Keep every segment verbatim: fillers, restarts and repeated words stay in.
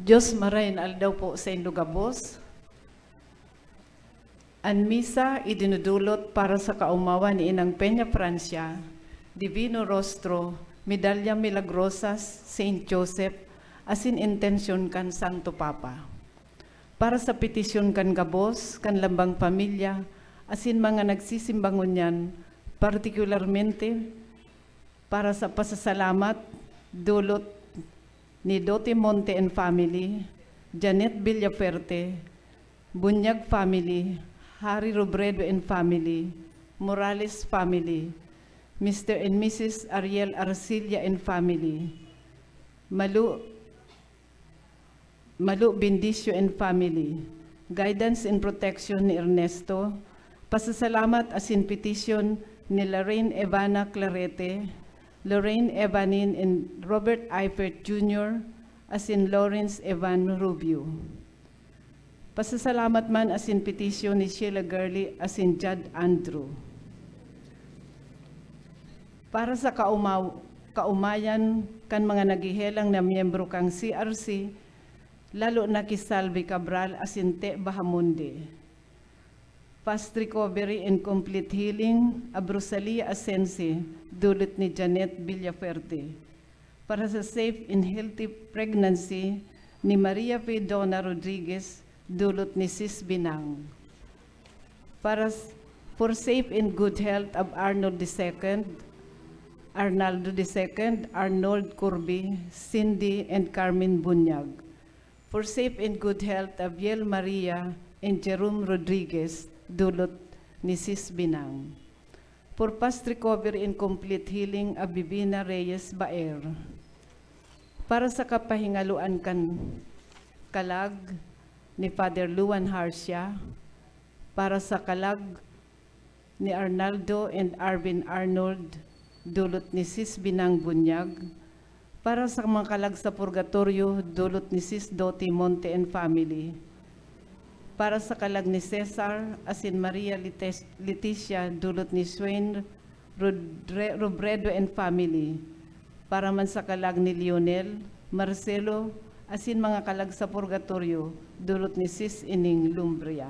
Dios maray na aldaw po saindo gabos. An misa idinudulot para sa kaomawan ni Inang Peña Francia, Divino Rostro, Medalya Milagrosas, Saint Joseph, asin intensyon kan Santo Papa. Para sa petisyon kan gabos, kan lambang pamilya, asin mga nagsisimba ngunyan, partikularmente para sa pasasalamat, dulot ni Dote Monte and family, Janet Villafuerte, Bunyag family, Harry Robredo and family, Morales family, Mister and Missus Ariel Arcilla and family, Malu Malu Bendicio and family, guidance and protection ni Ernesto, pasasalamat asin petisyon ni Lorraine Evana Clarete, Lorraine Evanin and Robert Eifert Junior, asin Lawrence Evan Rubio. Pasasalamat man asin petisyon ni Sheila Gurley asin Judd Andrew. Para sa kaumaw-, kaumayan kan mga naghehelang na miyembro kan C R C, lalo na ki Salvi Cabral asin Te Bahamonde. Fast recovery and complete healing of Rosalia Asensi, dulot ni Janet Villafuerte. Para sa safe and healthy pregnancy ni Maria Fe Donna Rodriguez, dulot ni Sis Binang. Para s-, for safe and good health of Arnold the second, Arnaldo the second, Arnold Corby, Cindy, and Carmen Bunyag. For safe and good health of Biel Maria and Jerome Rodriguez, dulot ni Sis Binang. For fast recovery and complete healing of Bibina Reyes Baer. Para sa kapahingaloan kan kalag ni Father Luan Harcia, para sa kalag ni Arnaldo and Arvin Arnold, dulot ni Sis Binang Bunyag, para sa mga kalag sa purgatorio, dulot ni Sis Doti Monte and family, para sa kalag ni Cesar asin Maria Lites-, Leticia, dulot ni Swain Rodre-, Robredo and family, para man sa kalag ni Lionel, Marcelo, asin mga kalag sa purgatorio, dulot ni Sis Ining Lumbria.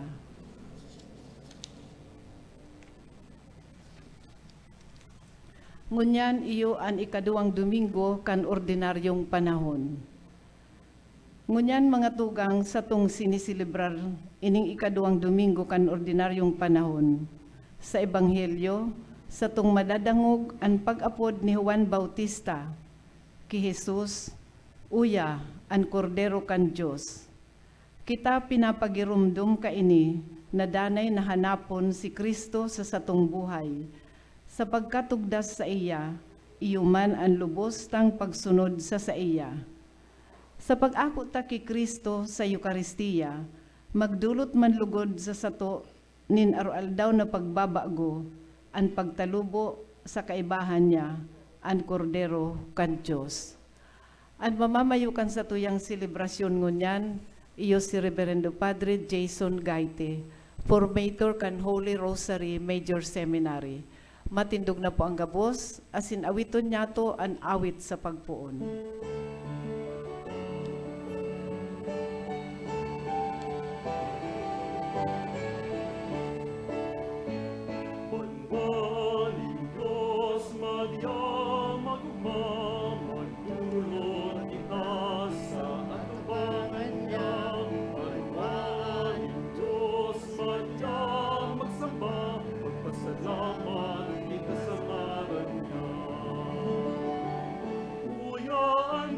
Ngunyan iyo an ikaduwang Domingo kan ordinaryong panahon. Ngunyan, mga tugang, satong siniselebrar ining ikaduwang Domingo kan ordinaryong panahon, sa Ebanghelyo, satong madadangog an pag-apod ni Juan Bautista ki Jesus, "Uya, an Kordero kan Dios." Kita pinapagiromdom kaini na danay na hanapon si Cristo sa satong buhay. Sa pagkatugdas saiya, iyo man an lubos tang pagsunod sa saiya. Sa pag-ako ta ki Cristo sa Eukaristia, magdolot man logod sa sato nin aroaldaw na pagbabago, an pagtalubo sa kaibahan niya, an Kordero kan Dios. An mamamayo kan satuyang selebrasyon ngunyan, iyo si Reberendo Padre Jason Gaite, formator kan Holy Rosary Major Seminary. Matindog na po ang gabos, asin awiton niyato an awit sa pagpoon. Banwa nin Dios, magyamag ugma, magdolot kita sa atubangan niya. Banwa nin Dios, magyamag samba, magpasalamat kita sa ngaran niya. Uya an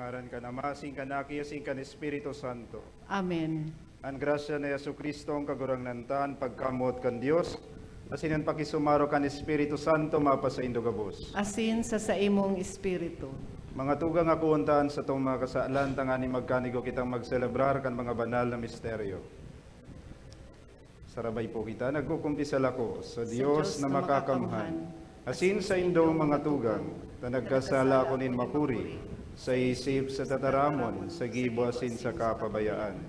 Ngaran kan Ama, asin kan Aki, asin kan Espiritu Santo. Amen. An grasya ni Jesu-Cristo, an Kagurangnan ta, an pagkamoot kan Dios, asin an pakisumaro kan Espiritu Santo mapasaindo gabos. Asin sa saimong espiritu. Mga tugang, akoon ta an satong mga kasalan, tanganing magkanigo kitang magselebrar kan mga banal na misteryo. Sarabay po kita, nagkukumpisal ako sa Dios na makakamhan, asin saindong mga tugang, ta nagkasala ako nin makuri, sa isip, sa tataramon, sa gibo, asin sa kapabayaan.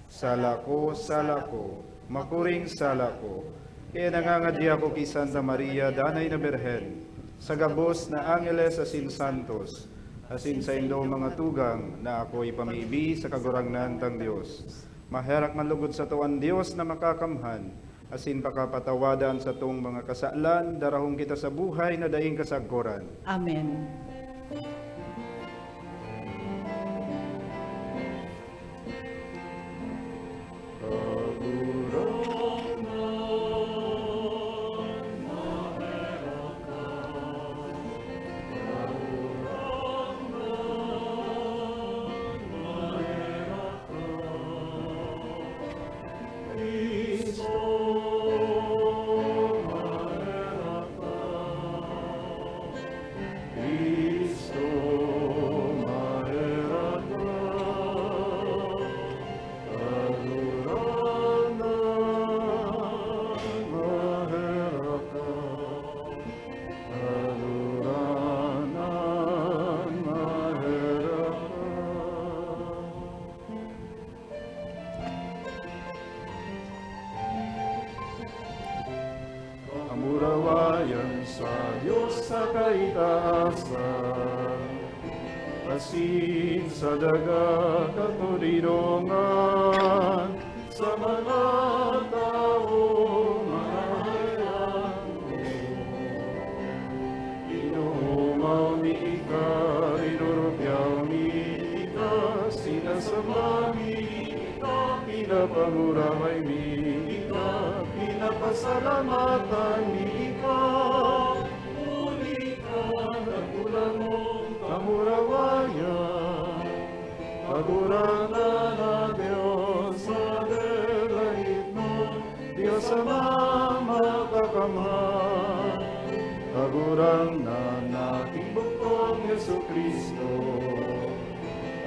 Sala ko, sala ko, makuring sala ko. Kaya nangangadi ako ki Santa Maria, Danay na Birhen, sa gabos na angeles asin santos, asin saindong mga tugang na ako ipamibi sa Kagurangnan tang Dios. Maherak man logod sato an Dios na makakamhan, asin pakapatawada an satong mga kasalan, darahon kita sa buhay na daing kasagkoran. Amen. Kamurawayan sa Dios sa kaitaasan, asin sa daga katoninongan, sa mga tawo mahahayan. Inohomaw mi ika, inurupyaw mi ika, sinasamba mi ika, pinapanguraway mi ika, pinapasalamatan mi ika. Huli ka, dakula mong kamurawayan. Kagurangnan na Dios, Pader, Lait mo, Dios Ama makakamhan. Kagurangnan na timbukong Jesu-Cristo.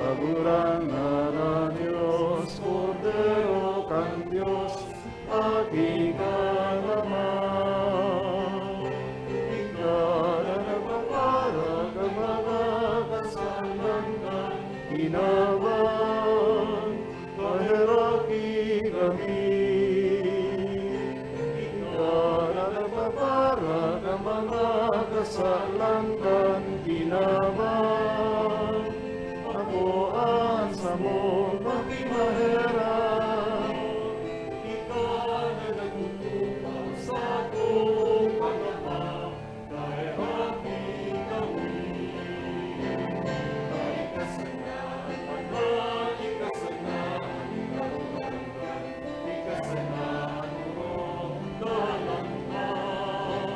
Kagurangnan na Dios, Kordero kan Dios, Aki kan Ama. Ika na nagpapara kan mga kasalan kan kinaban, paheraki kami. Ika na nagpapara kan mga kasalan kan kinaban, ako an samong pakimaherak. Ika na nagtutukaw sa atong pagkapa, paheraki kami. Ika sana an Ama, ika sana an Kagurangnan, ika sana an orog na Lambang.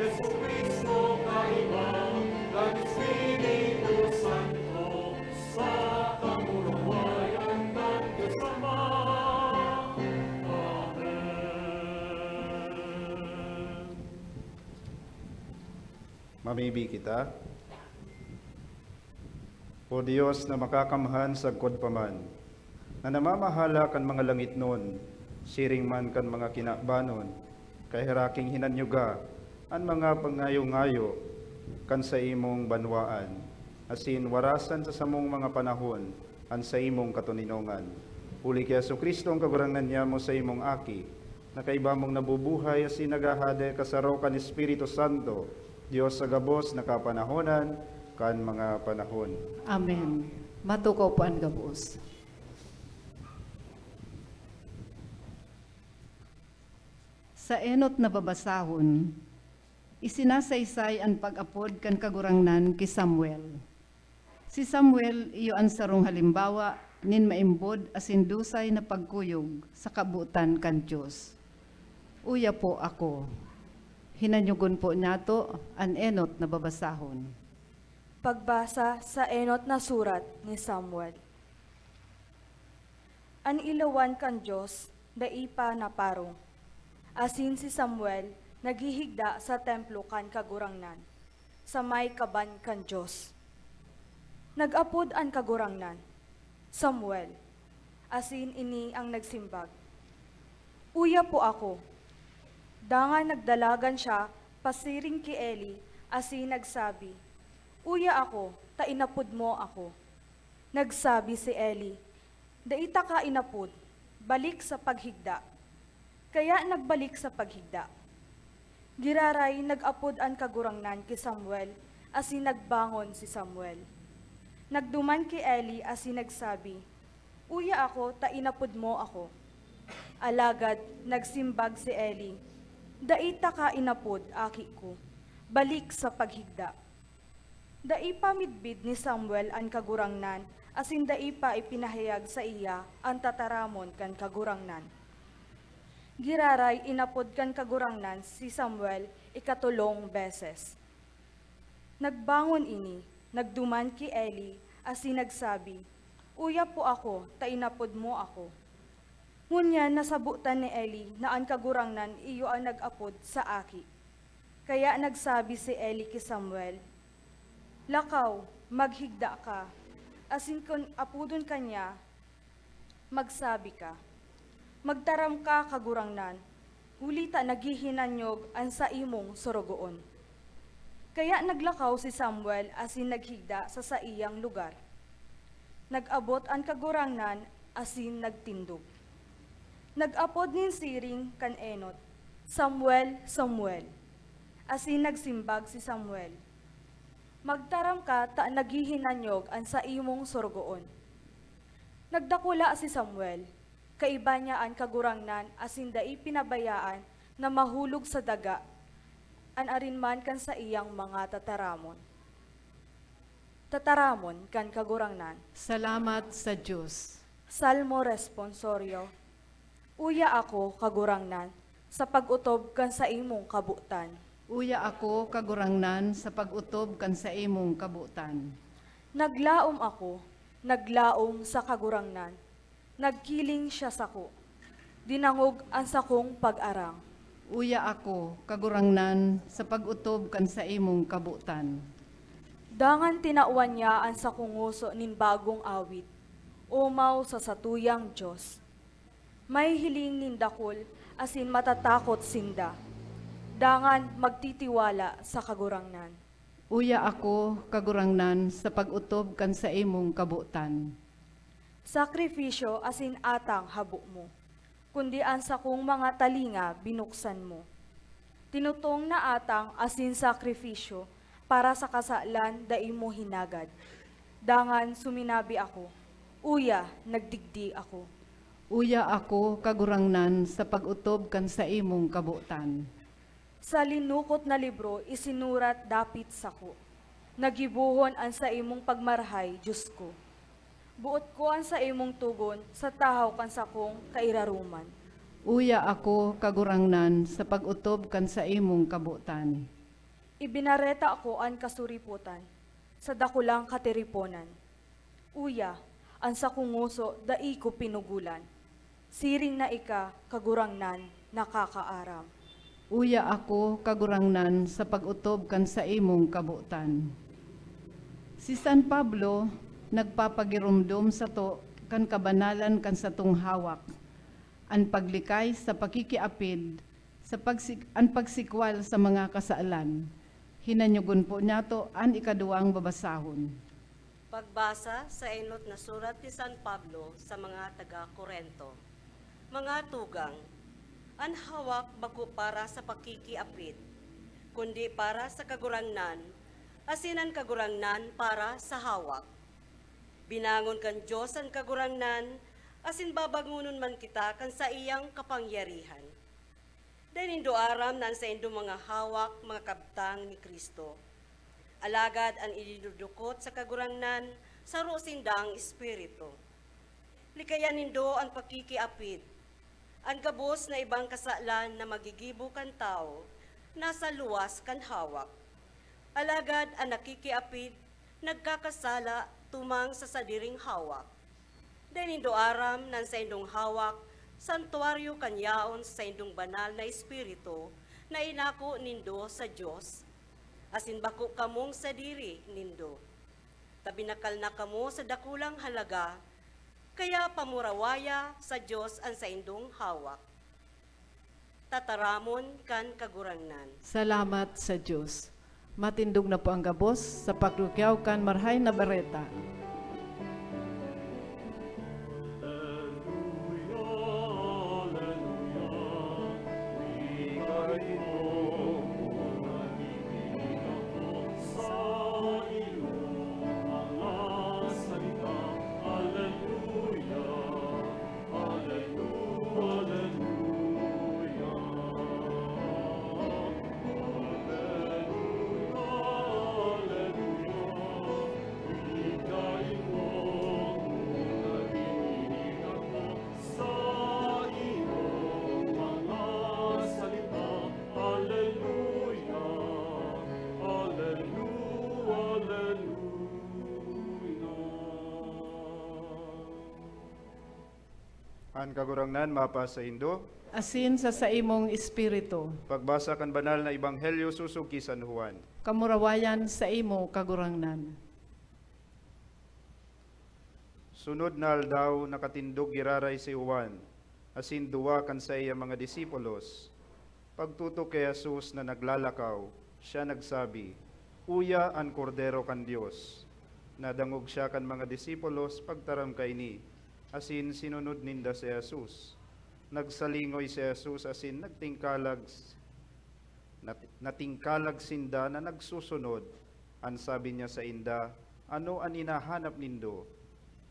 Jesu-Cristo, kaiba kan Espiritu Santo, sa kamurawayan kan Dios Ama. Amen. Mamibi kita. O Dios na makakamhan sagkod pa man, na namamahala kan mga langitnon, siring man kan mga kinabanon, kaheraking hinanyuga an mga pangayo-ngayo kan saimong banwaan, asin warasan sa samong mga panahon an saimong katoninongan. Huli ki Jesu-Cristo, an Kagurangnan nyamo, saimong Aki, na kaiba mong nabubuhay asin naghahade kasaro kan Espiritu Santo, Dios sa gabos na kapanahonan kan mga panahon. Amen. Matukaw po an gabos. Sa enot na babasahon, isinasaysay an pag-apod kan Kagurangnan ki Samuel. Si Samuel iyo an sarong halimbawa nin maimbod asin dusay na pagkuyog sa kabotan kan Dios. Uya po ako. Hinanyogon po niyato an enot na babasahon. Pagbasa sa enot na surat ni Samuel. An ilowan kan Dios dai pa naparong, asin si Samuel naghihigda sa templo kan Kagurangnan, sa may kaban kan Dios. Nag-apod an Kagurangnan, "Samuel," asin ini ang nagsimbag, "Uya po ako." Dangan nagdalagan siya pasiring ki Eli asin nagsabi, "Uya ako, ta inapod mo ako." Nagsabi si Eli, "Dai taka inapod, balik sa paghigda." Kaya nagbalik sa paghigda. Giraray nag-apod an Kagurangnan ki Samuel asin nagbangon si Samuel. Nagduman ki Eli asin nagsabi, "Uya ako ta inapod mo ako." Alagad nagsimbag si Eli, "Dai taka inapod, aki ko. Balik sa paghigda." Dai pa midbid ni Samuel an Kagurangnan asin dai pa ipinahayag saiya an tataramon kan Kagurangnan. Giraray inapod kan Kagurangnan si Samuel ikatolong beses. Nagbangon ini, nagduman ki Eli asin nagsabi, "Uya po ako ta inapod mo ako." Ngunyan nasabotan ni Eli na an Kagurangnan iyo an nag-apod sa aki. Kaya nagsabi si Eli ki Samuel, "Lakaw, maghigda ka, asin kun apodon ka niya, magsabi ka, 'Magtaram ka, Kagurangnan, huli ta naghihinanyog an saimong sorogoon.'" Kaya naglakaw si Samuel asin naghigda sa saiyang lugar. Nag-abot an Kagurangnan asin nagtindog. Nag-apod nin siring kan enot, "Samuel, Samuel!" Asin nagsimbag si Samuel, "Magtaram ka ta naghihinanyog an saimong sorogoon." Nagdakula si Samuel, kaiba niya an Kagurangnan asin dai pinabayaan na mahulog sa daga an arin man kan saiyang mga tataramon. Tataramon kan Kagurangnan. Salamat sa Dios. Salmo Responsorio. Uya ako, Kagurangnan, sa pag-otob kan saimong kabotan. Uya ako, Kagurangnan, sa pag-otob kan saimong kabotan. Naglaom ako, naglaom sa Kagurangnan, nagkiling siya sako, dinangog an sakong pag-arang. Uya ako, Kagurangnan, sa pag-otob kan saimong kabotan. Dangan tinawan niya an sakong ngoso nin bagong awit, omaw sa satuyang Dios. Mahihiling nin dakul asin matatakot sinda, dangan magtitiwala sa Kagurangnan. Uya ako, Kagurangnan, sa pag-otob kan saimong kabotan. Sakrifisyo asin atang habo mo, kundi an sakong mga talinga binuksan mo. Tinutong na atang asin sakrifisyo para sa kasalan dai mo hinagad. Dangan suminabi ako, "Uya, nagdigdi ako." Uya ako, Kagurangnan, sa pag-otob kan saimong kabotan. Sa linukot na libro isinurat dapit sako, na gibohon an saimong pagmarahay, Dios ko. Boot ko an saimong togon sa tahaw kan sakong kairaroman. Uya ako, Kagurangnan, sa pag-otob kan saimong kabotan. Ibinareta ko an kasuripotan sa dakulang katiriponan. Uya, an sakong ngoso dai ko pinugolan, siring na ika, Kagurangnan, nakakaaram. Uya ako, Kagurangnan, sa pag-otob kan saimong kabotan. Si San Pablo nagpapagiromdom sato kan kabanalan kan satong hawak, an paglikay sa pakikiapid, sa pagsik-, an pagsikwal sa mga kasalan. Hinanyogon po niyato an ikaduwang babasahon. Pagbasa sa enot na surat ni San Pablo sa mga taga Corinto. Mga tugang, an hawak bako para sa pakikiapid, kundi para sa Kagurangnan, asin an Kagurangnan para sa hawak. Binangon kan Dios an Kagurangnan, asin babangonon man kita kan saiyang kapangyarihan. Dai nindo aram na an saindong mga hawak mga kabtang ni Cristo. Alagad an idinudukot sa Kagurangnan, saro sindang espiritu. Likayan nindo an pakikiapid. An gabos na ibang kasalan na magigibo kan tawo, nasa luwas kan hawak. Alagad an nakikiapid, Nagkakasala tumang sa sadiring hawak. Dai nindo aram na an saindong hawak santuaryo kan yaon sa saindong banal na espiritu na inako nindo sa Dios, asin bako kamong sadiri nindo, ta binakal na kamo sa dakulang halaga. Kaya pamurawaya sa Dios an saindong hawak. Tataramon kan Kagurangnan. Salamat sa Dios. Matindog na po ang gabos sa paglugaw kan Marahay na Bareta. An Kagurangnan mapasaindo. Asin sa saimong espiritu. Pagbasa kan Banal na Ebanghelyo sosog ki San Juan. Kamurawayan saimo, Kagurangnan. Sunod na aldaw, nakatindog giraray si Juan, asin duwa kan saiyang mga disipulos. Pagtutok ki Jesus na naglalakaw, siya nagsabi, "Uya an Kordero kan Dios." Nadangog siya kan mga disipulos pagtaram kaini, asin sinunod ninda si Jesus. Nagsalingoy si Jesus asin nagtingkalag, nat-, natingkalag sinda na nagsusunod. An sabi niya sainda, "Ano an hinahanap nindo?"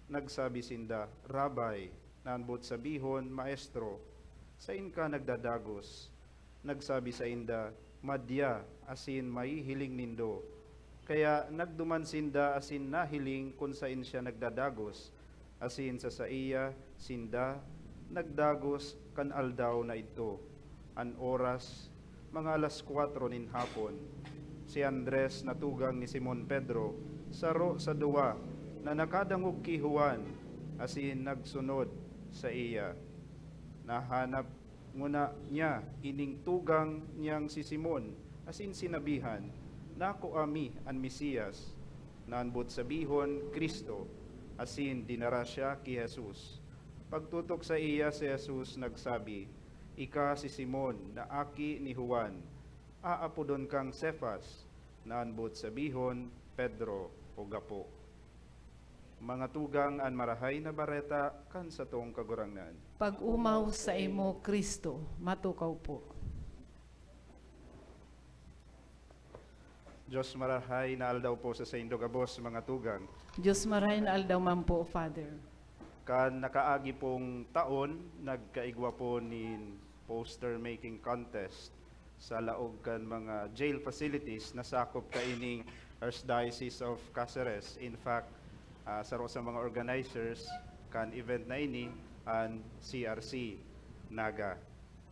Nagsabi sinda, "Rabbi," na an boot sabihon, "Maestro," "Saen ka nagdadagos?" Nagsabi sainda, "Madya, asin mahihiling nindo." Kaya nagduman sinda asin nahiling kun saen siya nagdadagos, asin sa saiya sinda nagdagos kan aldaw na idto. An oras, mga alas kwatro nin hapon. Si Andres na tugang ni Simon Pedro, saro sa duwa na nakadangog ki Juan, asin nagsunod saiya. Nahanap nguna niya ining tugang niyang si Simon, asin sinabihan, "Nakua mi an Mesias," na an boot sabihon, Cristo, asin dinara siya ki Jesus. Pagtutok saiya si Jesus nagsabi, "Ika si Simon na aki ni Juan, aapodon kang Cefas," na an boot sabihon, Pedro o Gapo. Mga tugang, an Marahay na Bareta kan satong Kagurangnan. Pag-omaw saimo, Cristo. Matukaw po. Diyos marahay na aldaw po sa saindo gabos, mga tugang. Diyos marahay na aldaw man po, Father. Kan nakaagi pong taon, nagkaigwa po nin poster making contest sa laog kan mga jail facilities na sakop kaining Archdiocese of Caceres. In fact, ah, saro sa mga organizers kan event na ini, an C R C Naga.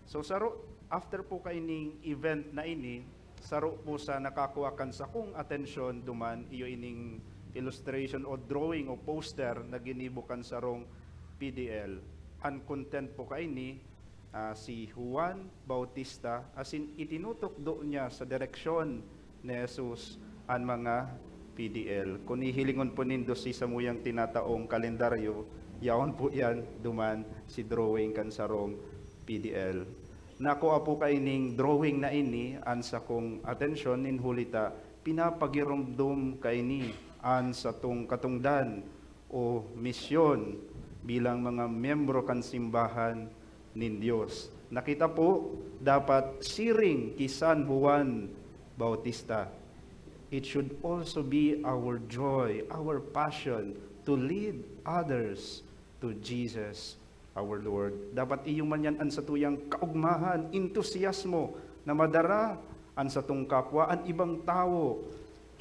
So, saro, after po kaining event na ini, saro po sa nakakua kan sakong atensyon duman, iyo ining illustration o drawing o poster na ginibo kan sarong P D L. An content po kaini, ah, si Juan Bautista, asin itinutukdo niya sa direksyon ni Jesus an mga P D L. Kun hihilingon po nindo si samuyang tinataong kalendaryo, yaon po iyan duman si drawing kan sarong P D L. Nakua po kaining drawing na ini an sakong atensyon, nin huli ta pinapagiromdom kaini an satong katongdan o misyon bilang mga miyembro kan simbahan nin Dios. Na kita po dapat siring ki San Juan Bautista. It should also be our joy, our passion to lead others to Jesus our Lord. Dapat iyo man yan an satuyang kaogmahan, entusiasmo na madara an satong kapwa, an ibang tawo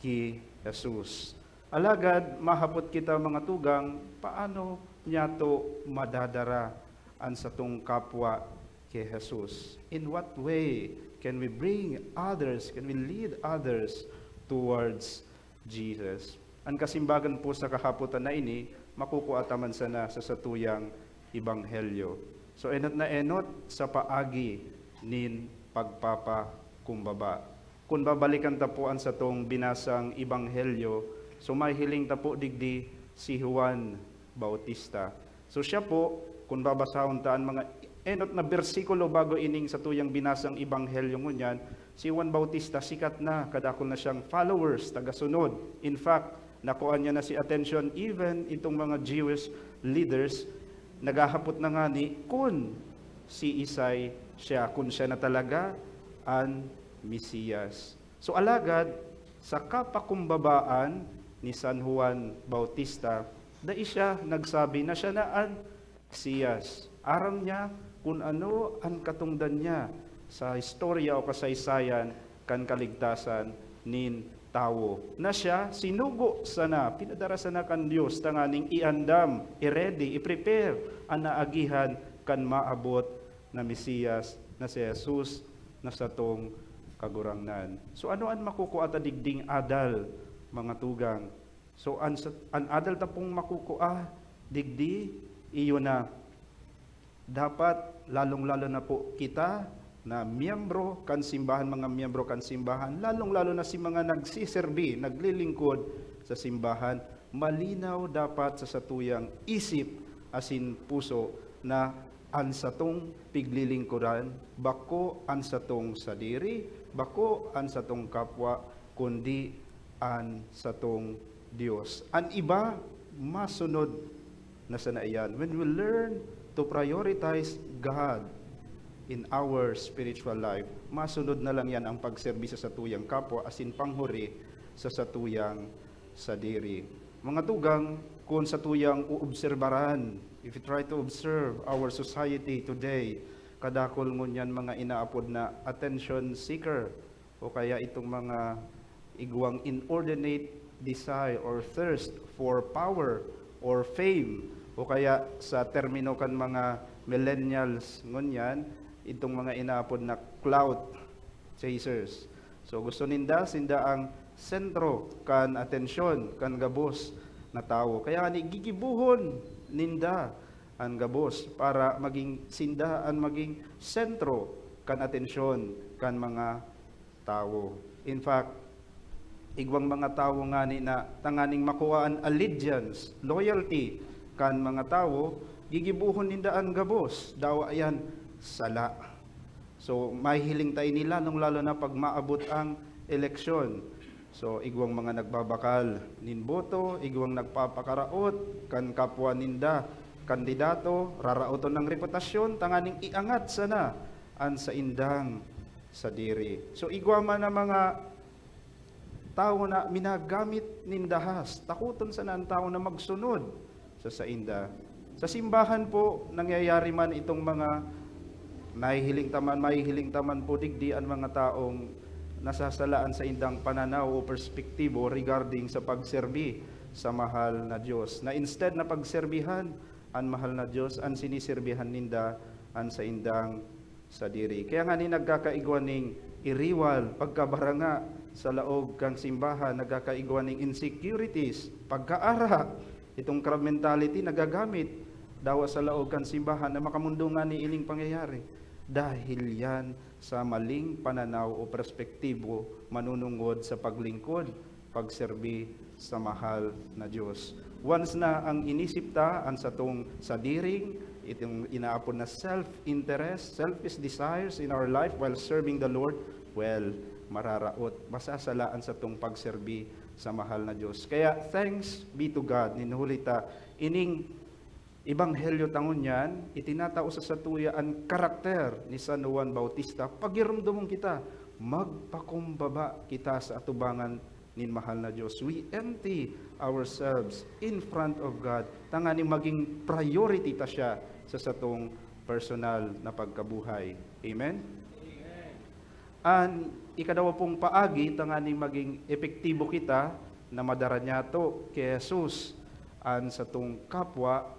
ki Jesus. Alagad mahapot kita, mga tugang, paano niyato madadara an satong kapwa ki Jesus? In what way can we bring others, can we lead others towards Jesus? An kasimbagan po sa kahapotan na ini, makukua ta man sana sa satuyang ebanghelyo. So, enot na enot sa paagi nin pagpapakumbaba. Kun babalikan ta po an satong binasang ebanghelyo, so mahihiling ta po digdi si Juan Bautista. So, siya po, kun babasahon ta an mga enot na bersikulo bago ining satuyang binasang ebanghelyo ngunyan, si Juan Bautista, sikat na, kadakul na siyang followers, tagasunod. In fact, nakuha niya na si attention even itong mga Jewish leaders, naghahapot na ngani kun siisay siya, kun siya na talaga an Mesiyas. So, alagad, sa kapakumbabaan ni San Juan Bautista, dai siya nagsabi na siya na an Mesiyas. Aram niya kun ano an katongdan niya sa istorya o kasaysayan kan kaligtasan nin tawo. Na siya, sinugo sana, pinadara sana kan Dios tanganing iandam, i-ready, i-prepare an naagihan kan maabot na Mesiyas, na si Jesus, na satong Kagurangnan. So, ano an makukua ta digding adal, mga tugang? So, an, an adal ta pong makukua digdi, iyo na, dapat, lalong-lalo na po kita na miyembro kan simbahan, mga miyembro kan simbahan, lalong-lalo na si mga nagsiserbi, naglilingkod sa simbahan, malinaw dapat sa satuyang isip asin puso na an satong piglilingkodan bako an satong sadiri, bako an satong kapwa, kundi an satong Dios. An iba, masunod na sana iyan. When we learn to prioritize God in our spiritual life, masunod na lang yan ang pagserbi sa satuyang kapwa asin panghuri sa satuyang sadiri. Mga tugang, kun satuyang uobserbaran, if you try to observe our society today, kadakul ngunyan mga inaapod na attention seeker, o kaya itong mga igwang inordinate desire or thirst for power or fame, o kaya sa termino kan mga millennials ngunyan, itong mga inaapod na clout chasers. So, gusto ninda, sinda ang sentro kan atensyon kan gabos na tawo. Kaya ngani, gigibohon ninda an gabos para maging sinda an maging sentro kan atensyon kan mga tawo. In fact, igwang mga tawo ngani na tanganing makua an allegiance, loyalty kan mga tawo, gigibohon ninda an gabos. Dawa iyan sala. So, mahihiling ta ini lalong-lalo na pag maabot ang eleksyon. So, igwang mga nagbabakal nin boto, igwang nagpapakaraot kan kapwa ninda kandidato, raraoton ang reputasyon tanganing iangat sana an saindang sadiri. So, igwa man ang mga tawo na minagamit nin dahas, takoton sana an tawo na magsunod sa sainda. Sa simbahan po, nangyayari man itong mga nahihiling ta man, mahihiling ta man po digdi an mga taong nasasala an saindang pananaw o perspektibo regarding sa pagserbi sa mahal na Dios, na instead na pagserbihan an mahal na Dios, an siniserbihan ninda an saindang sadiri. Kaya ngani nagkakaigwa ning iriwal, pagkabaranga sa laog kan simbahan, nagkakaigwa ning insecurities, pagkaara. Itong crab mentality nagagamit dawa sa laog kan simbahan na makamondo ngani ining pangyayari. Dahil yan sa maling pananaw o perspektibo manunungod sa paglingkod, pagserbi sa mahal na Dios. Once na ang inisip ta an satong sadiring, itong inaapod na self-interest, selfish desires in our life while serving the Lord, well, mararaot, masasala an satong pagserbi sa mahal na Dios. Kaya, thanks be to God, nin huli ta ining ebanghelyo ta ngunyan, itinatao sa satuya an karakter ni San Juan Bautista. Pagiromdomon kita, magpakumbaba kita sa atubangan nin mahal na Dios. We empty ourselves in front of God, tanganing maging priority ta siya sa satong personal na pagkabuhay. Amen? An ikadawa pong paagi, tanganing maging epektibo kita na madara niyato ki Jesus an satong kapwa,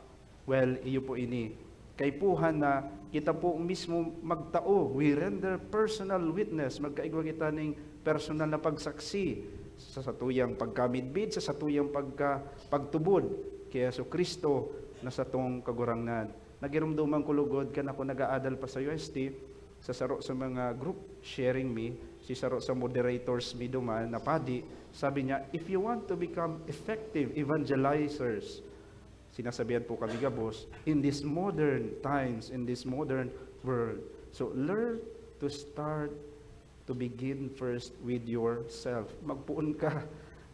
well, iyo po ini. Kaipuhan na kita po mismo magtao. We render personal witness. Magkaigwa kita ning personal na pagsaksi sa satuyang pagkamidbid, sa satuyang pagka-, pagtubod ki Jesu-Cristo na satong Kagurangnan. Nagiromdoman ko lugod kan ako nag-aadal pa sa U S T, sa saro sa mga group sharing mi, si saro sa moderators mi duman na padi, sabi niya, "If you want to become effective evangelizers," sinasabihan po kami gabos, "in these modern times, in this modern world, so learn to start, to begin first with yourself." Magpoon ka,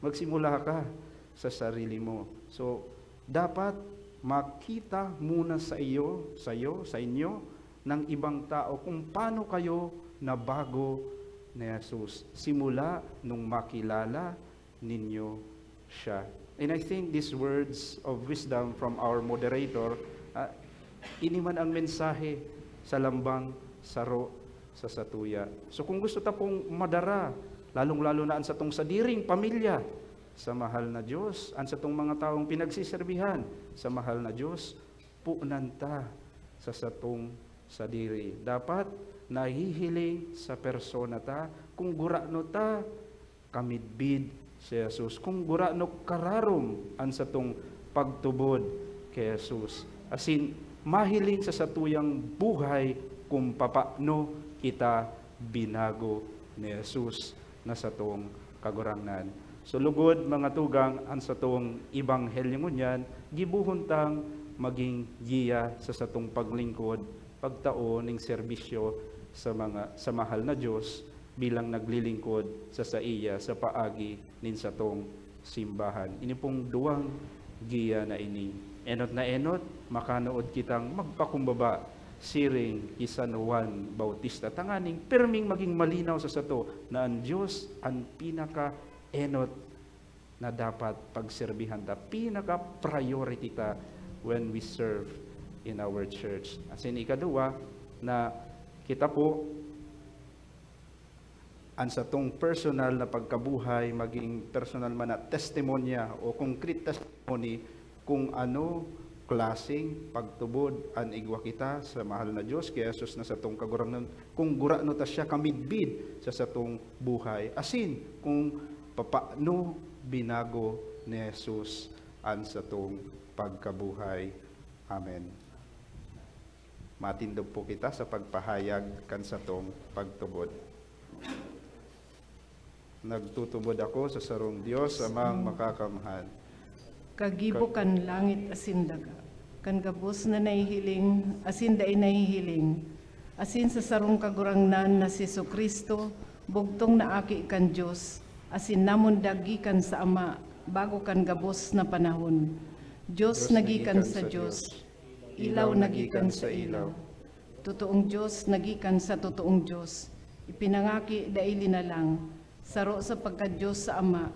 magsimula ka sa sarili mo. So, dapat makita muna sa iyo, sa iyo, sa inyo, ng ibang tao kung paano kayo nabago ni Jesus. Simula nung makilala ninyo siya. And I think these words of wisdom from our moderator, ah, ini man ang mensahe sa lambang saro sa satuya. So kung gusto ta pong madara, lalong-lalo na an satong sadiring pamilya, sa mahal na Diyos, an satong mga taong pinagsiserbihan sa mahal na Diyos, punan ta sa satong sadiri. Dapat nahihiling sa persona ta kung gurano ta kamidbid si Jesus, kung gurano kararom an satong pagtubod ki Jesus, asin mahiling sa satuyang buhay kung papano kita binago ni Jesus na satong Kagurangnan. So, lugod, mga tugang, an satong ebanghelyo ngunyan, gibohon tang magin giya sa satong paglingkod, pagtao nin serbisyo sa mga, sa mahal na Diyos bilang naglilingkod sa saiya sa paagi nin satong simbahan. Ini pong duwang giya na ini, enot na enot, makanood kitang magpakumbaba siring ki San Juan Bautista, tanganing pirming magin malinaw sa sato na an Diyos an pinaka-enot na dapat pagserbihan ta, pinaka-priority ta when we serve in our church. Asin ikaduwa, na kita po, an satong personal na pagkabuhay, magin personal man na testimonya o concrete testimony kung ano klaseng pagtubod an igwa kita sa mahal na Diyos, ki Jesus na satong Kagurangnan, kung gurano ta siya kamidbid sa satong buhay, asin kung papaano binago ni Jesus an satong pagkabuhay. Amen. Matindog po kita sa pagpahayag kan satong pagtubod. Nagtutubod ako sa sarong Diyos, Amang Makakamhan, kagibo kan langit asin daga, kan gabos na nahihiling asin dai nahihiling, asin sa sarong Kagurangnan na si Jesu-Cristo, bugtong na Aki kan Diyos, asin namundag gikan sa Ama bago kan gabos na panahon. Diyos na gikan sa Diyos, ilaw na gikan sa ilaw, totoong Diyos na gikan sa totoong Diyos, ipinangaki, dai linalang, saro sa pagka-Diyos sa Ama,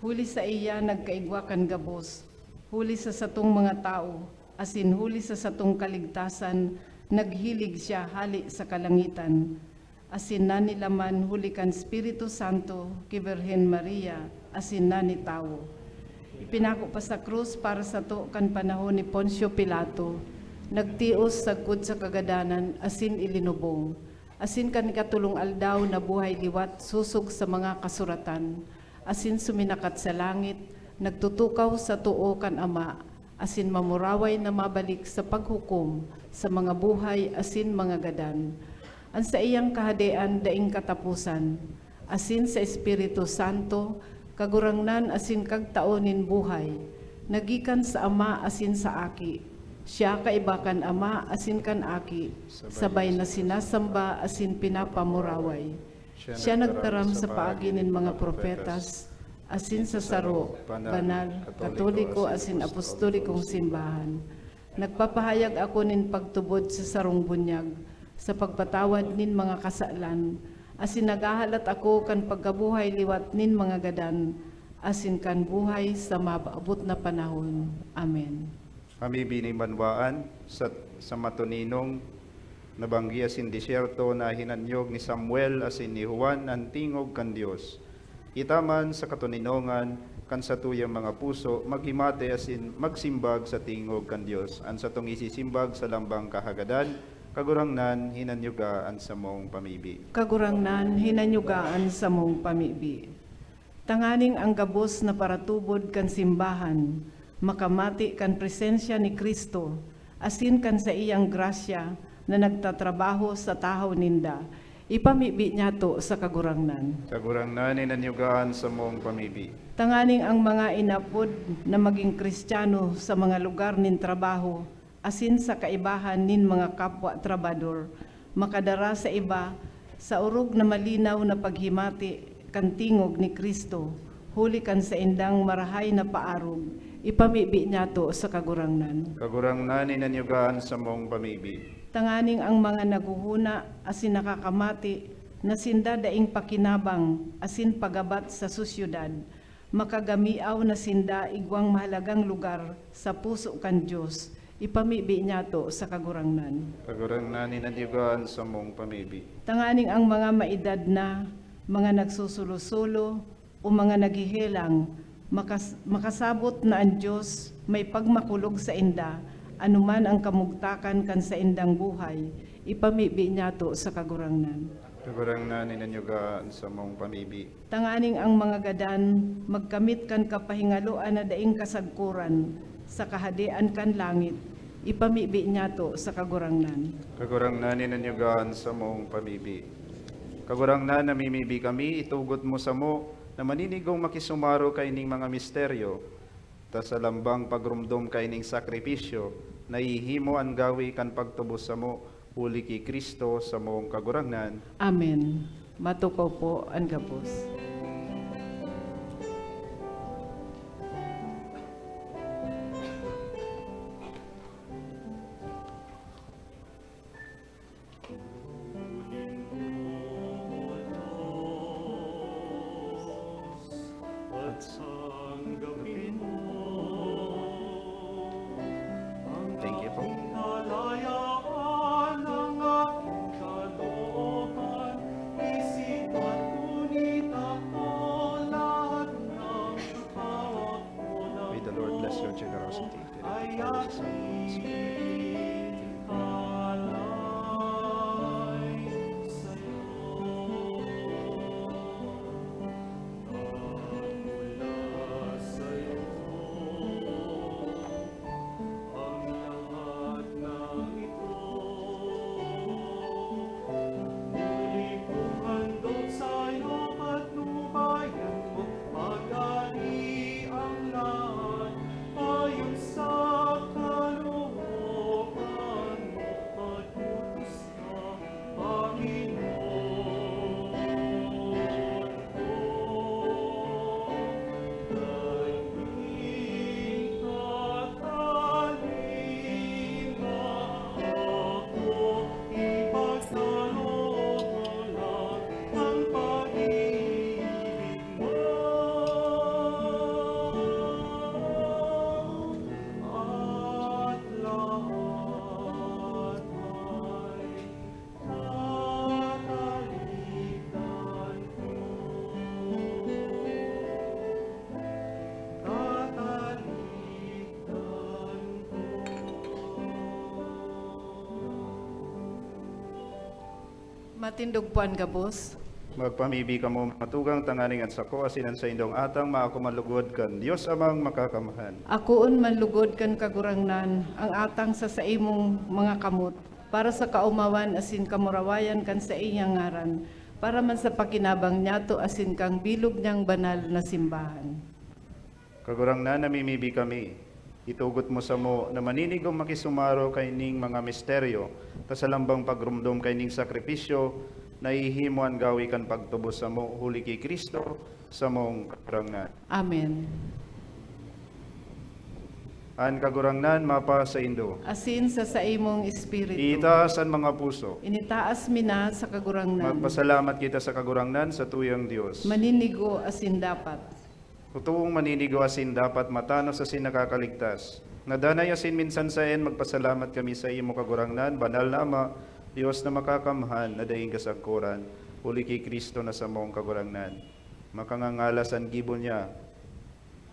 huli saiya nagkaigwa kan gabos, huli sa satong mga tawo, asin huli sa satong kaligtasan, naghilig siya hale sa kalangitan, asin nanilaman huli kan Espiritu Santo ki Birhen Maria, asin nanitawo. Ipinako pa sa krus para sato kan panahon ni Poncio Pilato, nagtios sagkod sa kagadanan asin ilinubong, asin kan ikatolong aldaw nabuhay liwat sosog sa mga kasuratan, asin suminakat sa langit, nagtutukaw sa too kan Ama, asin mamuraway na mabalik sa paghukom sa mga buhay asin mga gadan. An saiyang kahadean daing kataposan, asin sa Espiritu Santo, Kagurangnan asin Kagtao nin buhay, na gikan sa Ama asin sa Aki. Siya kaiba kan Ama asin kan Aki, sabay na sinasamba asin pinapamuraway. Siya nagtaram sa paagi nin mga propetas, asin sa saro, banal, katoliko asin apostolikong simbahan. Nagpapahayag ako nin pagtubod sa sarong bunyag, sa pagpatawad nin mga kasalan, asin naghahalat ako kan pagkabuhay liwat nin mga gadan, asin kan buhay sa maabot na panahon. Amen. Kami binibanwaan sa, sa matuninong nabanggi asin disyerto na hinanyog ni Samuel asin ni Juan an tingog kan Dios. Kita man sa katoninongan kan satuyang mga puso, maghimati asin magsimbag sa tingog kan Dios. An satong isisimbag sa lambang kahagadan, Kagurangnan, hinanyuga an samong pamibi. Kagurangnan, hinanyuga an samong pamibi. Tanganing ang gabos na paratubod kan simbahan makamati kan presensya ni Cristo asin kan saiyang grasya na nagtatrabaho sa tahaw ninda, ipamibi niyato sa Kagurangnan. Kagurangnan, inanyugaan sa mong pamibi. Tanganing ang mga inapod na magin Kristiyano sa mga lugar nin trabaho asin sa kaibahan nin mga kapwa trabador, makadara sa iba sa orog na malinaw na paghimati kan tingog ni Cristo, huli kan saindang marahay na paarog, ipamibi niyato sa Kagurangnan. Kagurangnan, inanyugaan sa mong pamibi. Tanganing ang mga naghuhuna asin nakakamati na sinda daing pakinabang asin pagabat sa sosyedad, makagamiaw na sinda igwang mahalagang lugar sa puso kan Dios, ipamibi niyato sa Kagurangnan. Kagurangnan, inanyugaan sa mong pamibi. Tanganing ang mga maedad na, mga nagsusolo-solo, o mga naghehelang, makas-, makasabot na an Dios may pagmakulog sainda, anuman ang kamugtakan kan saindang buhay, ipamibi niyato sa Kagurangnan. Kagurangnan, inanyugaan sa mong pamibi. Tanganing ang mga gadan magkamit kan kapahingaloan na daing kasagkoran sa Kahadean kan langit, ipamibi niyato sa Kagurangnan. Kagurangnan, inanyugaan sa mong pamibi. Kagurangnan, namimibi kami, itugot mo samo na maninigong makisumaro kaining mga misteryo, ta sa lambang pagromdom kaining sakripisyo, nahihimo an gawi kan pagtubos samo, huli ki Cristo samong Kagurangnan. Amen. Matukaw po an gabos. Thank you po. May the Lord bless your generosity. Matindog po an gabos. Magpamibi kamo, mga tugang, tanganing an sako asin an saindong atang maako man lugod kan Dios Amang Makakamhan. Akoon man lugod kan Kagurangnan ang atang sa saimong mga kamot, para sa kaomawan asin kamurawayan kan saiyang ngaran, para man sa pakinabang niyato asin kan bilog niyang banal na simbahan. Kagurangnan, namimibi kami. Itugot mo samo na maninigong makisumaro kaining mga misteryo, ta sa lambang pagromdom kaining sakripisyo, nahihimo an gawi kan pagtubos samo, huli ki Cristo, samong Kagurangnan. Amen. An Kagurangnan mapasaindo. Asin sa saimong espiritu. Itaas an mga puso. Initaas mi na sa Kagurangnan. Magpasalamat kita sa Kagurangnan, sa tuyang Dios. Maninigo asin dapat. Totoong maninigo asin dapat, matanos asin nakakaligtas. Na danay asin minsan saen magpasalamat kami saimo, Kagurangnan, Banal na Ama, Dios na Makakamhan, na daing kasagkoran, huli ki Cristo na samong Kagurangnan. Makangangalas an gibo niya,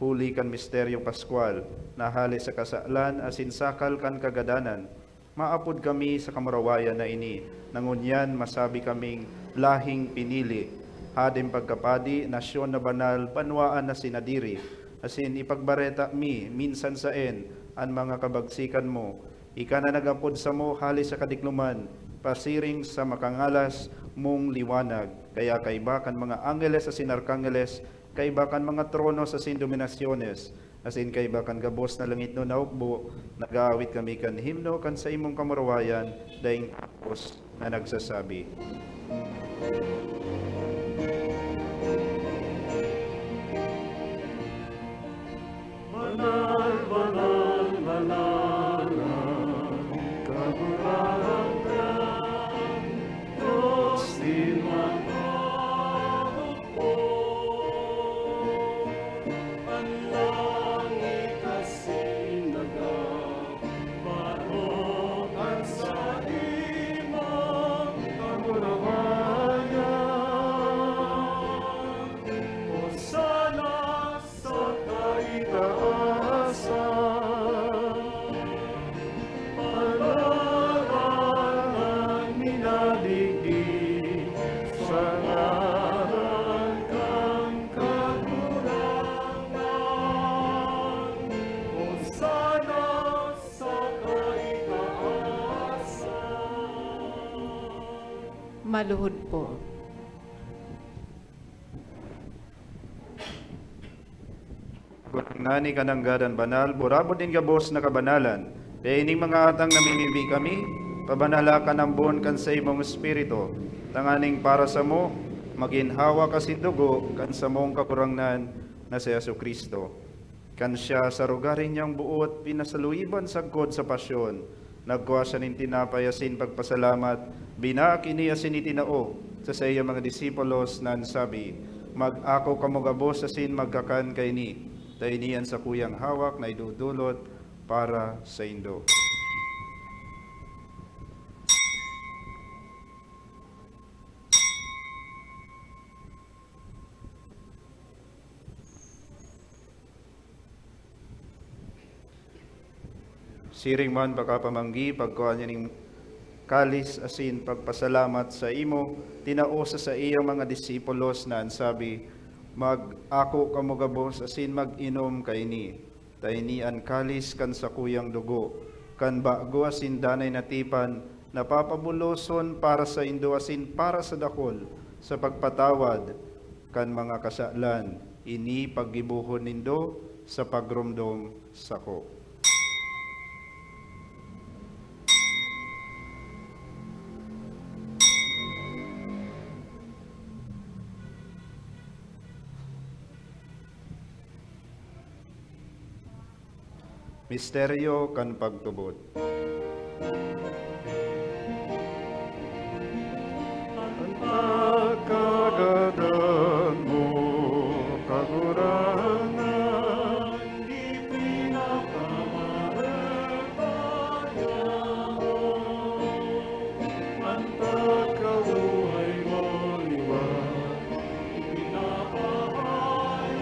huli kan misteryong Paskwal, na hale sa kasalan asin sakal kan kagadanan, maapod kami sa kamurawayan na ini, na ngunyan masabi kaming lahing pinili, Hadeng pagkapadi, nasyon na banal, banwaan na sinadiri, asin ipagbareta mi minsan saen an mga kabagsikan mo. Ika na nag-apod samo hale sa kadikloman, pasiring sa makangalas mong liwanag. Kaya kaiba kan mga angheles asin arkangheles, kaiba kan mga tronos asin dominasyones, asin kaiba kan gabos na langitnon na hukbo, nag-aawit kami kan himno kan saimong kamurawayan, daing tapos na nagsasabi, "Banal, banal, banal an Kagurangnan, Dios nin mga hukbo." An langit asin daga, barog an saimong kamurawayan. Hosana sa kaitaasan. Paladan an minadigdi sa ngaran kan Kagurangnan. Hosana sa kaitaasan. Maluhod po. Gurangnan, ika nanggad an banal, burabod nin gabos na kabanalan. Kaya ining mga atang namimibi kami, pabanala kan ambon kan saimong Espiritu, tanganing para samo, magin hawak asin dugo kan samong Kagurangnan na si Jesu-Cristo. Kan siya, sa rogaring niyang boot, pinasaluiban sagkod sa pasyon, nagkua siya nin tinapay asin pagpasalamat, binaak ini asin itinao sa saiyang mga disipulos na an sabi, "Mag-ako kamo gabos asin magkakan kaini, ta ini an sakuyang hawak na idodolot para saindo." Siring man pakapamanggi, pagkua niya nin kalis asin pagpasalamat saimo, tinao sa saiyang mga disipulos na an sabi, "Mag-ako kamo gabos asin mag-inom kaini, ta ini an kalis kan sakuyang dugo, kan bago asin danay na tipan, na papabuloson para saindo asin para sa dakul sa pagpatawad kan mga kasalan. Ini paggibohon nindo sa pagromdom sako." Misteryo kan pagtubod. An pagkagadan mo, Kagurangnan, ipinapamahal pa niya ako. An pagkabuhay mo liwat, ipinapahayag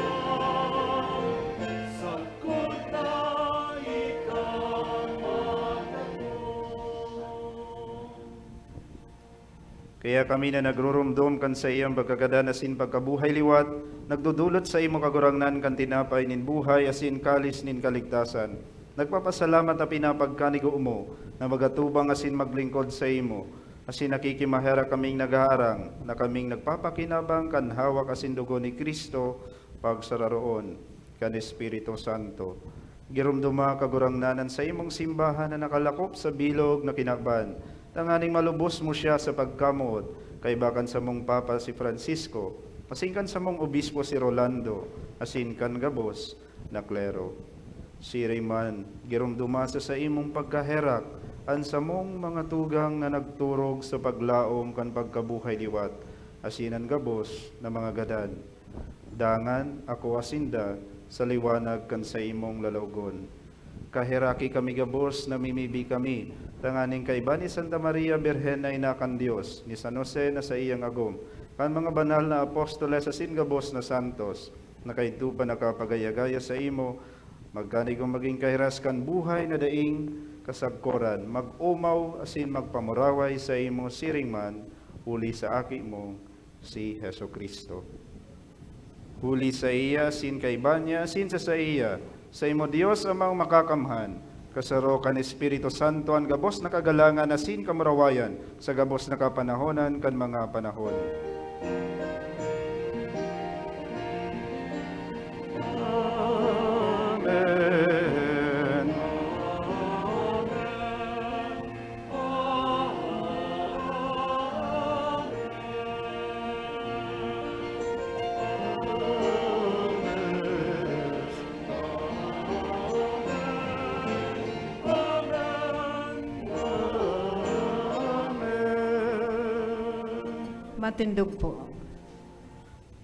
sa Kaya kami na nagruromdom kan saiyang pagkagadan asin pagkabuhay liwat, nagdodolot saimo, Kagurangnan, kan tinapay nin buhay asin kalis nin kaligtasan. Nagpapasalamat ta pinapagkanigo mo na magatubang asin maglingkod saimo, asin nakikimaherak kaming naghaharang na kaming nagpapakinabang kan hawak asin dugo ni Cristo, pagsararoon kan Espiritu Santo. Giromdoma, Kagurangnan, an saimong simbahan na nakalakop sa bilog na kinaban, tanganing malubos mo siya sa pagkamoot, kaiba kan samong Papa si Francisco, asin kan samong Obispo si Rolando, asin kan gabos na klero. Siring man, giromdoma sa saimong pagkaherak an samong mga tugang na nagturog sa paglaom kan pagkabuhay liwat, asin an gabos na mga gadan. Dangan akoa sinda sa liwanag kan saimong lalawogon. Kaheraki kami gabos, namimibi kami, tanganing kaiba ni Santa Maria Birhen na ina kan Dios, ni San Jose na saiyang agom, kan mga banal na apostoles asin gabos na santos, na kaidto pa nakapagaya-gaya saimo, magkanigong magin kahiras kan buhay na daing kasagkoran, mag-omaw asin magpamuraway saimo siring man, huli sa Aki mo, si Jesu-Cristo. Huli saiya, asin kaiba niya, asin sa saiya, saimo Dios Amang Makakamhan, kasaro kan Espiritu Santo an gabos na kagalangan asin kamurawayan sa gabos na kapanahonan kan mga panahon. Amen. Matindog po.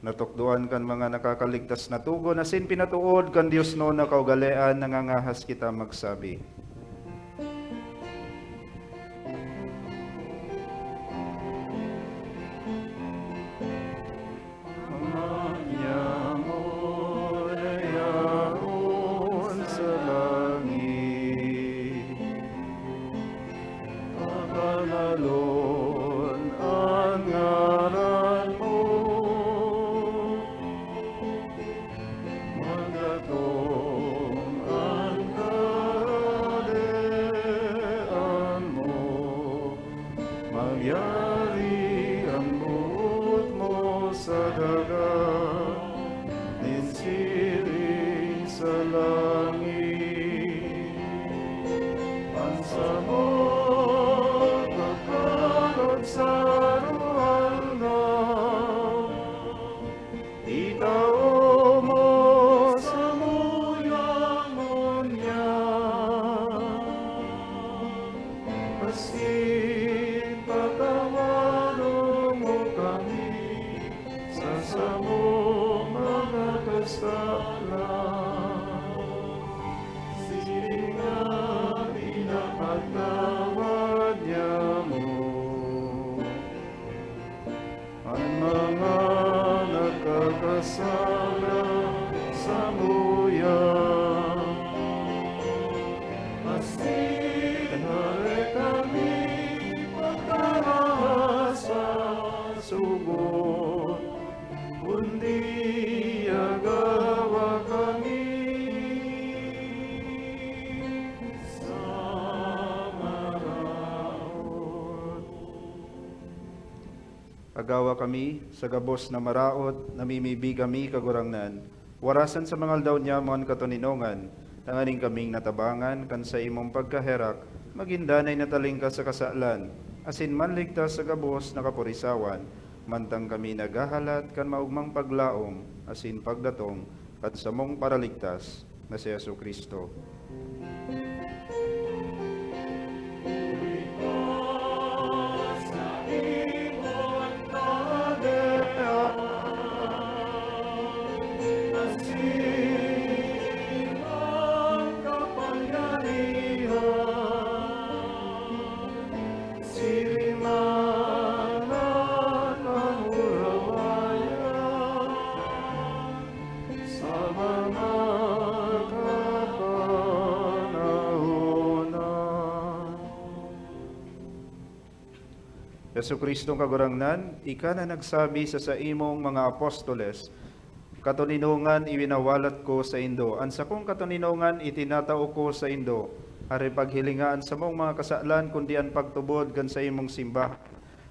Natukdoan kan mga nakakaligtas na togon asin pinatood kan diosnon na kaugalean, nangangahas kita magsabi. Ama niamo na yaon sa langit, pabanalon an ngaran mo. Magdatong an Kahadean mo, magyari an boot mo sa daga, nin siring sa langit. An samong kakanon sa aroaldaw, itao mo samuya ngunyan, asin patawaron mo kami sa samong mga kasalan, siring na pinapatawad niamo an mga nakakasala samuya. Asin dai kami pagkaraha sa sugot, kundi agawa kami sa maraot. Agawa kami sa gabos na maraot, namimibi kami, Kagurangnan. Warasan sa mga aldaw niamo an katoninongan, tanganing kaming natabangan kan saimong pagkaherak, magin danay na talingkas sa kasalan, asin manligtas sa gabos na kaporisawan, mantang kami naghahalat kan maogmang paglaom asin pagdatong kan samong Paraligtas, na si Jesu-Cristo. Sa mga kapanahonan. Jesu-Cristong Kagurangnan, ika na nagsabi sa saimong mga apostoles, "Katoninongan iwinawalat ko saindo, an sakong katoninongan itinatao ko saindo. Hare paghilinga an samong mga kasalan, kundi an pagtubod kan saimong simbahan."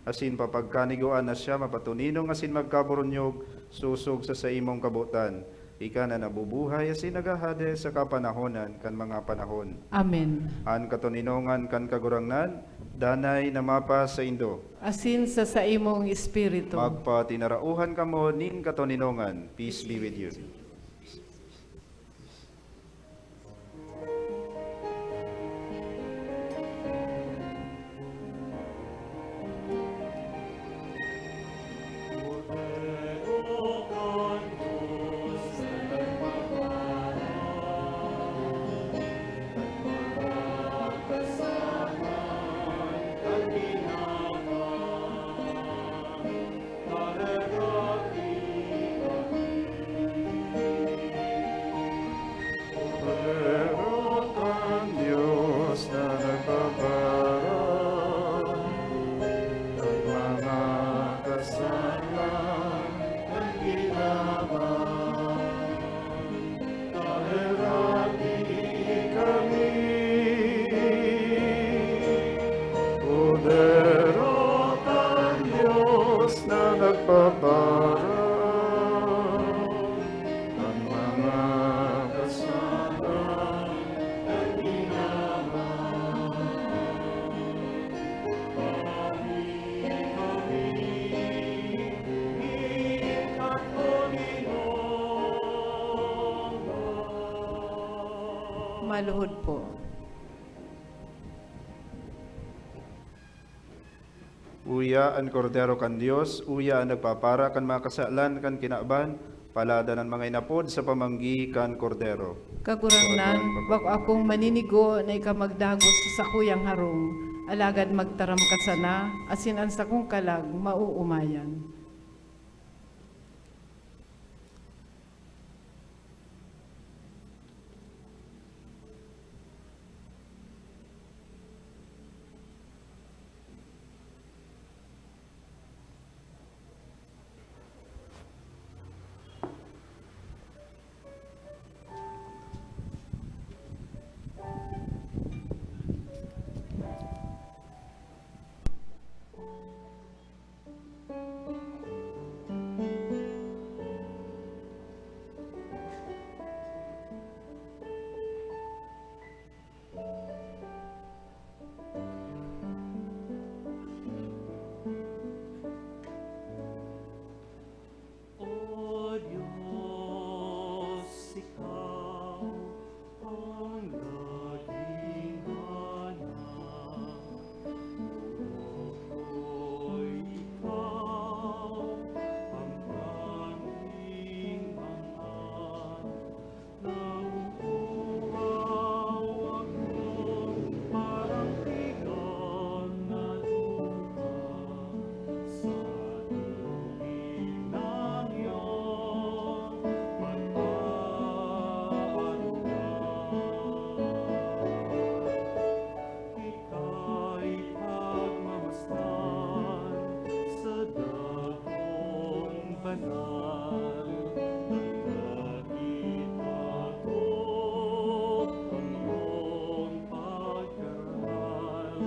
Asin papagkanigoan na siya mapatoninong asin magkaburunyog sosog sa saimong kabotan. Ika na nabubuhay asin naghahade sa kapanahonan kan mga panahon. Amen. An katoninongan kan Kagurangnan, danay na mapasaindo. Asin sa saimong espiritu. Magpatinarauhan kamo nin katoninongan. Peace be with you. Luhod po. Uya an Kordero kan Dios, uya an nagpapara kan mga kasalan kan kinaban. Paladan an mga inapod sa pamanggi kan Kordero. Kagurangnan, bako akong maninigo na ika magdagos sa sakuyang harong, alagad magtaram ka sana, asin an sakong kalag maoomayan. O Dios, ikaw ang naging anak. Ikaw ang tanging anak. Ika'y pagmamasdan sa dahon banal, ang langit takot, ang iyong pagkaral.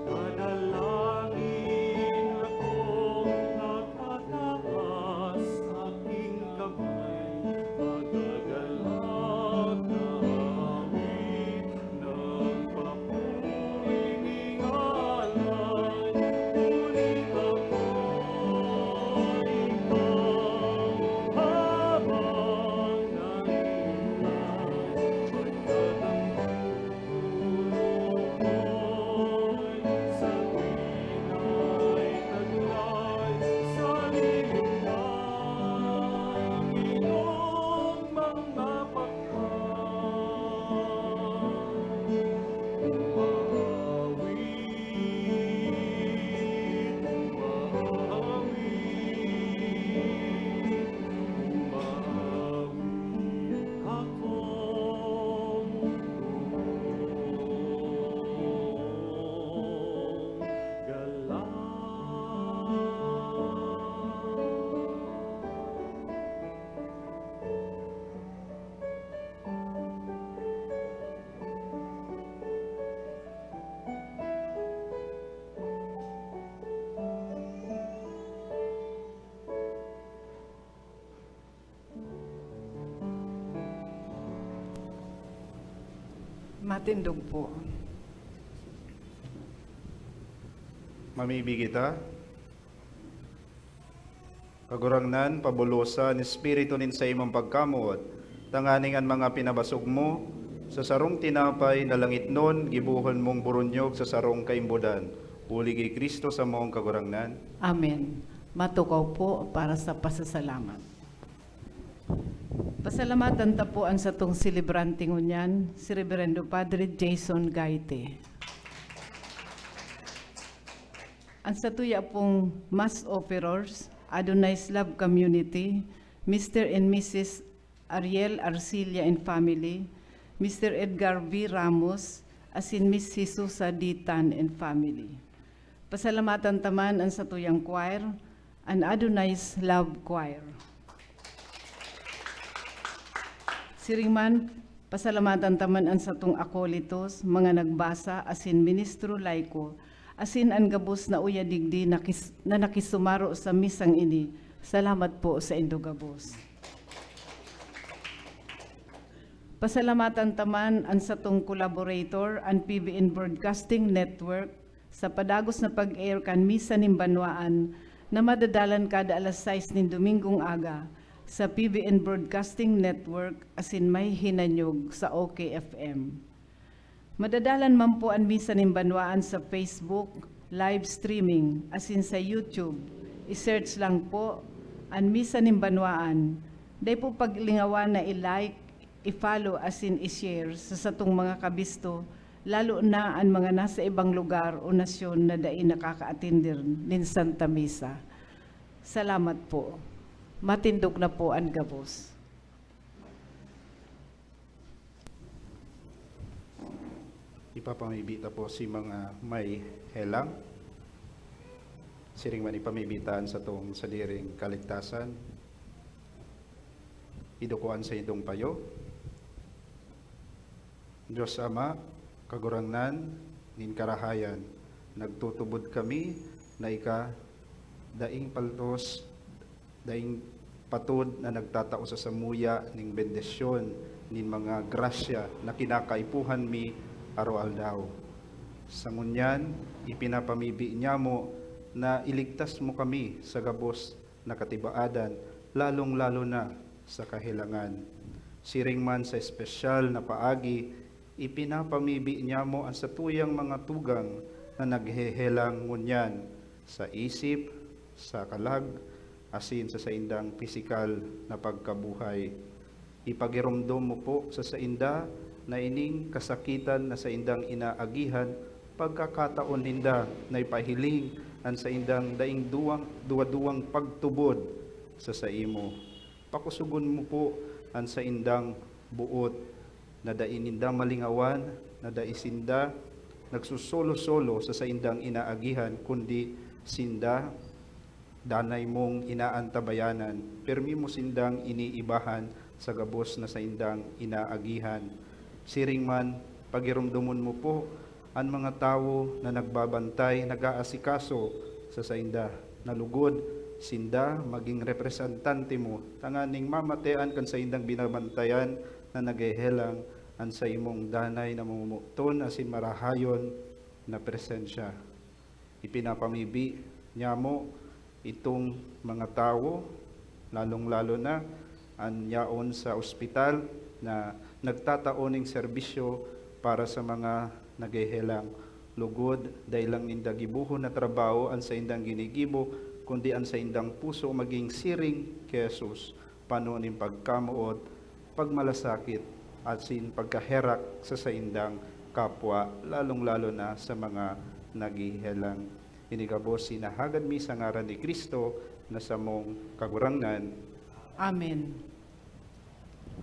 Kada langit akong nakataas, aking kamay magagalak na awit. Matindog po. Mamibi kita. Kagurangnan, pabulosa an espiritu nin saimong pagkamoot, tanganing an mga pinabasog mo sa sarong tinapay na langitnon, gibohon mong boronyog sa sarong kaimbodan, huli ki Cristo samong Kagurangnan. Amen. Matukaw po para sa pasasalamat. Pasalamatan ta po an satong selebrante ngunyan, si Reverendo Padre Jason Gaite. An satuya pong mass offerers, Adonai's Love Community, Mister and Missus Ariel Arcilla and family, Mister Edgar V Ramos, asin Miss Jesusa D Tan and family. Pasalamatan ta man an satuyang choir, an Adonai's Love Choir. Siring man, pasalamatan ta man an satong akolitos, mga nagbasa, asin ministro laiko, asin an gabos na uya digdi na kis-, na nakisumaro sa misang ini. Salamat po saindo gabos. Pasalamatan ta man an satong collaborator, an P B N Broadcasting Network, sa padagos na pag-air kan Misa nin Banwaan na madadalan kada alas sais nin Domingong aga sa P B N Broadcasting Network asin may hinanyog sa O K F M. Madadalan man po an Misa nin Banwaan sa Facebook, live streaming, asin sa YouTube. I-search lang po an Misa nin Banwaan. Dai po paglingawa na i-like, i-follow asin i-share sa satong mga kabisto, lalo na an mga nasa ibang lugar o nasyon na dai nakakaatender nin Santa Misa. Salamat po. Matindog na po an gabos. Ipapamibi ta po si mga may helang. Siring man ipamibi ta an satong sadiring kaligtasan. Iduko an saindong payo. Dios Ama, Kagurangnan nin karahayan, nagtutubod kami na ika daing paltos, daing patod na nagtatao sa samuya nin bendisyon nin mga grasya na kinakaipuhan mi aroaldaw. Sa ngunyan, ipinapamibi niyamo na iligtas mo kami sa gabos na katibaadan, lalong-lalo na sa kahelangan. Siring man sa espesyal na paagi, ipinapamibi niyamo an satuyang mga tugang na naghehelang ngunyan sa isip, sa kalag, asin sa saindang pisikal na pagkabuhay. Ipagiromdom mo po sa sainda na ining kasakitan na saindang inaagihan, pagkakataon ninda na ipahiling an saindang daing duwang, duwa-duwang pagtubod sa saimo. Pakusugon mo po an saindang boot na dai ninda malingawan na dai sinda nagsusolo-solo sa saindang inaagihan, kundi sinda danay mong inaantabayanan, pirmi mo sindang iniibahan sa gabos na saindang inaagihan. Siring man, pagiromdomon mo po an mga tawo na nagbabantay, nag-aasikaso sa sainda, na lugod sinda magin representante mo, tanganing mamatean kan saindang binabantayan na naghehelang an saimong danay na mamumuton asin marahayon na presensya. Ipinapamibi niyamo itong mga tawo, lalong-lalo na an yaon sa ospital na nagtatao ning serbisyo para sa mga naghehelang. Lugod, dai lang ninda gibohon na trabaho an saindang ginigibo, kundi an saindang puso magin siring ki Jesus, pano nin pagkamoot, pagmalasakit, asin pagkaherak sa saindang kapwa, lalong-lalo na sa mga naghehelang. Ini gabos hinahagad mi sa ngaran ni Cristo na samong Kagurangnan. Amen.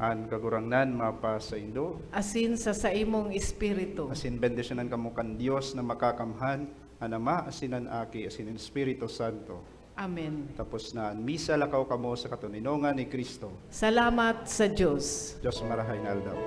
An Kagurangnan mapasaindo. Asin sa saimong espiritu. Asin bendisyonan kamo kan Dios na Makakamhan, an Ama, asin an Aki, asin an Espiritu Santo. Amen. Tapos na an misa, lakaw kamo sa katoninongan ni Cristo. Salamat sa Dios. Dios marahay na aldaw.